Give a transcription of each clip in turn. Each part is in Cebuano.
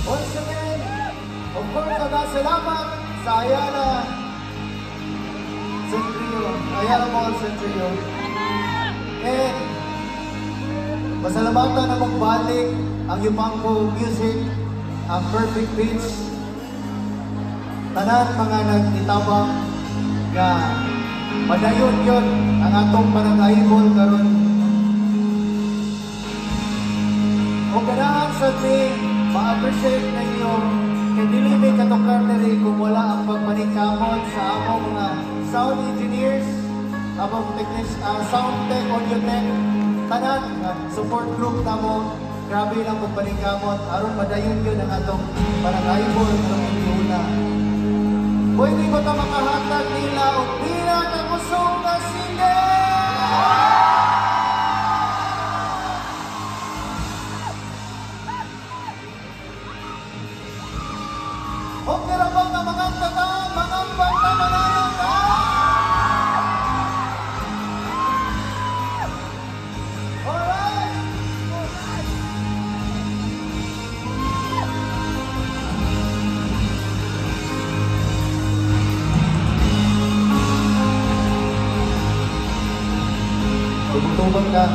Once again, of course, daghang salamat sa Ayala Centrio, Ayala Mall Centrio. And pasalamatan namong balik ang Yupangco Music, ang Perfect Pitch, tanan mga nag-itabang nga madayon yun ang atong panag-aibol karon. O ganahan sa mi, ma-appreciate ninyo kay dili mi katukar diri kung wala ang pagpaningkamot sa among mga sound engineers, among technicians, sound tech, audio tech, tanan support group namo. Grabe lang pagpaningkamot aron madayon yun ang atong panag-aibol karong una. Pwede ba ta makahatag nila og pinakakusog na sige? Okay ra ba nga mga tata, mga bata manalo ka? Alright! Tumutubang ka.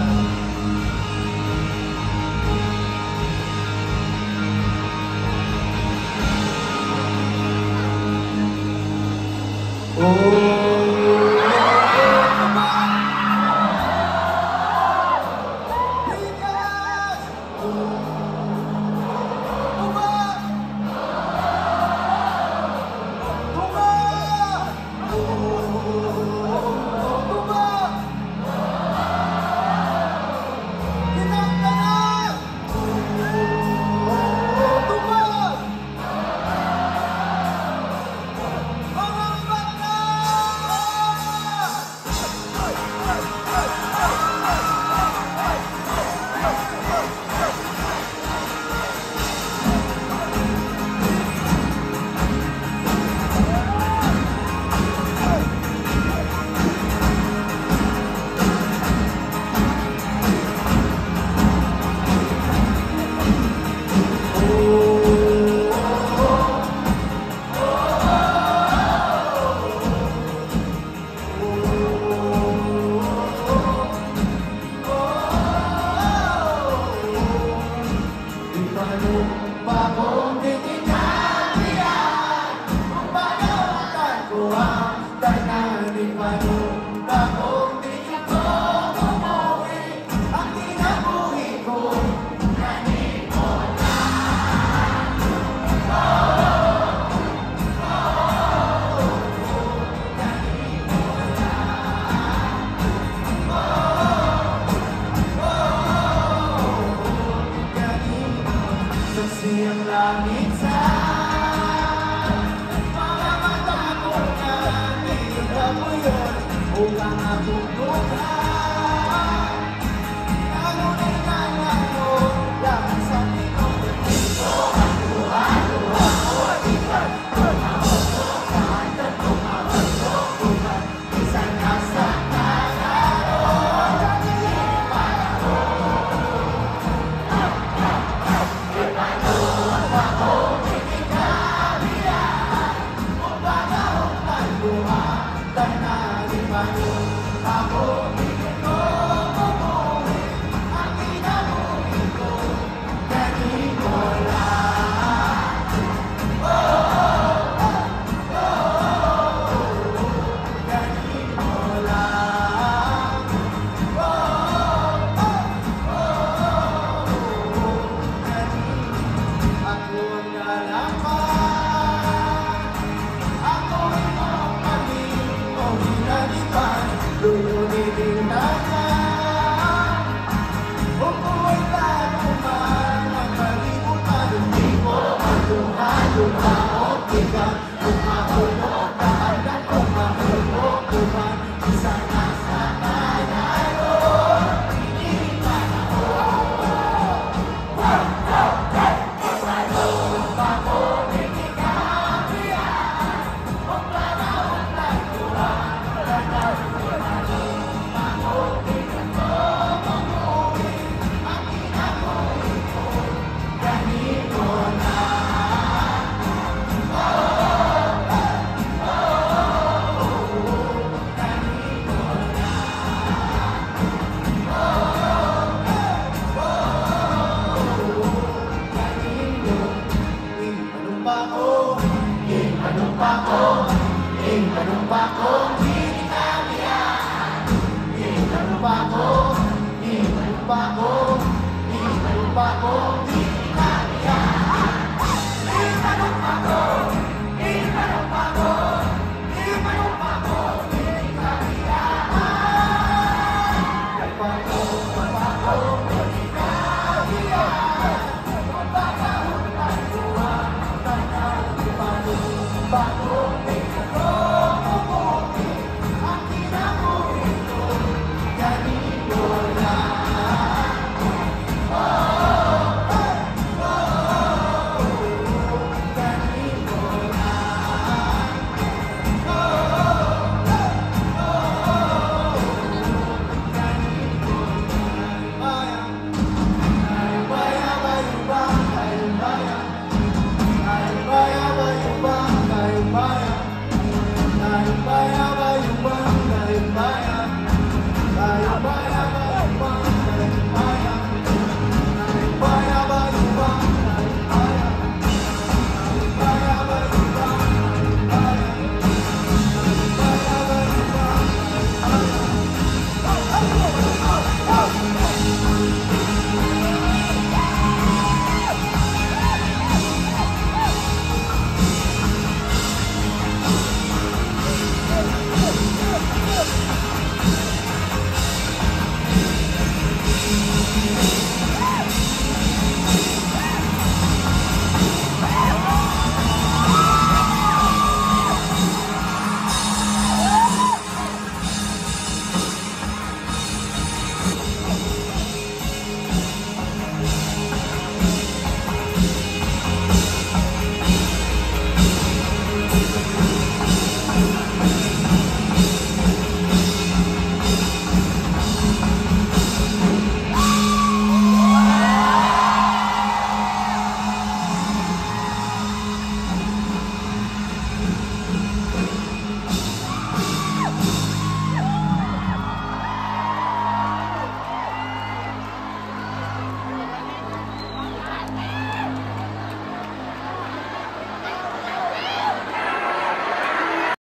Ako.